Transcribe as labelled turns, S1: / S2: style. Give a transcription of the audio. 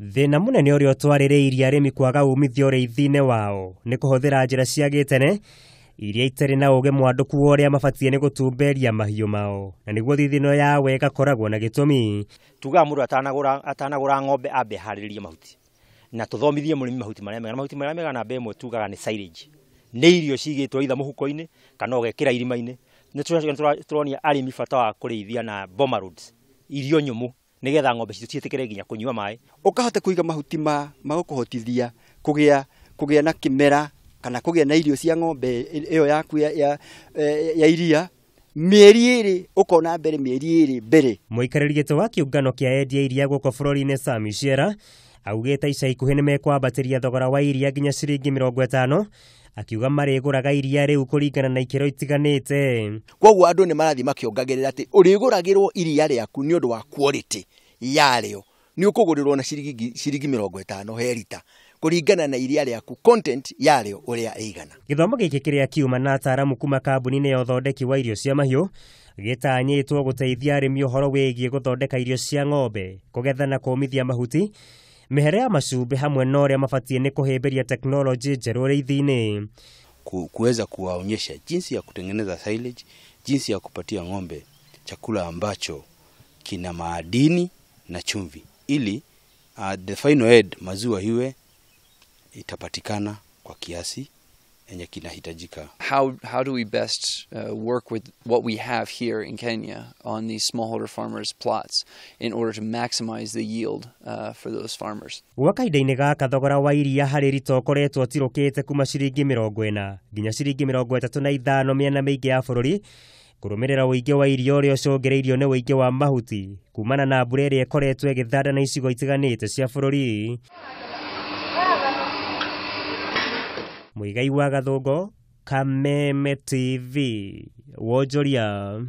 S1: Thĩna mũnene ũrĩa ũtwarĩrĩirie arĩmi kwaga umithio ũrĩithi-inĩ wao nĩ kũhũthĩra njĩra cia gĩtene iria itarĩ na ũgĩ mwandũku wa ũrĩa mabatiĩ nĩ gũtumberia mahiũ mao, na nĩguo thithino yawe ĩgakoragwo na gĩtũmi.
S2: Tugaga mũndũ atanagũra ng'ombe ambe aharĩrĩrie mahuti, na tũthomithie mũrĩmi mahuti marĩa mega. Na mahuti marĩa mega namba ĩmwe tugaga nĩ silage, nĩ irio cigĩtwo either mũhuko-inĩ kana ũgekĩra irima-inĩ. Nĩ tũronia arĩmi bata wa kũrĩithia na boma roads, irio nyũmũ, nĩgetha ng'ombe citũ ciĩtĩkĩre nginya kũnyua maĩ.
S3: Ũkahota kũiga mahuti magũkũhotithia kũgĩa na kĩmera kana kũgĩa na irio cia ng'ombe ĩyo yaku ya iria mĩeri ĩrĩ, ũkona mbere mĩeri ĩrĩ mbere.
S1: Mũikarĩri gĩtĩ wa kĩũngano kĩa endia iria gũkũ bũrũri-inĩ Sami Shera augĩte ica ikuhĩ nĩmekwambatĩria thogora wa iria nginya ciringi 50, akiuga marĩgũraga iria rĩu kũringana na ikĩro itiganĩte.
S4: Kwoguo andũ nĩ marathiĩ makĩongagĩrĩra atĩ ũrĩgũragĩrwo iria rĩaku nĩ ũndũ wa quality yarĩo, nĩ ũkũgũrĩrwo na ciringi 50 he rita kũringana na iria rĩaku content yarĩo ũrĩa ĩigana.
S1: Gĩthomo gĩkĩ kĩrĩa kiuma na ataaramu kuma kambuni-inĩ ya ũthondeki wa irio cia mahiũ gĩtanyĩtwo gũteithia arĩmi ũhoro wĩgiĩ gũthondeka irio cia ng'ombe, kũgetha na kũmithia mahuti, mĩhere ya macumbĩ hamwe na ũrĩa mabatiĩ nĩ kũhĩmbĩria tekinoronjĩ njerũ ũrĩithi-inĩ.
S5: Kuweza kuwaonyesha jinsi ya kutengeneza silage, jinsi ya kupatia ng'ombe chakula ambacho kina maadini na chumvi, ili the final head maziwa iwe itapatikana kwa kiasi yenye kinahitajika.
S6: How do we best work with what we have here in Kenya on these smallholder farmers' plots in order to maximize the yield for those farmers?
S1: Gwa kahinda-inĩ gaka thogora wa iria harĩ rita ũkoretwo ũtirũkĩte kuma ciringi 40 nginya ciringi 35 mĩena mĩingĩ ya bũrũri, kũrũmĩrĩra ũingĩ wa irio ũrĩa ũcũngĩrĩirio nĩ ũingĩ wa mahuti kumana na mbura ĩrĩa ĩkoretwo ĩgĩthanda na icigo itiganĩte cia bũrũri. Muigai wa Gathũngũ, Kameme TV, wonjoria.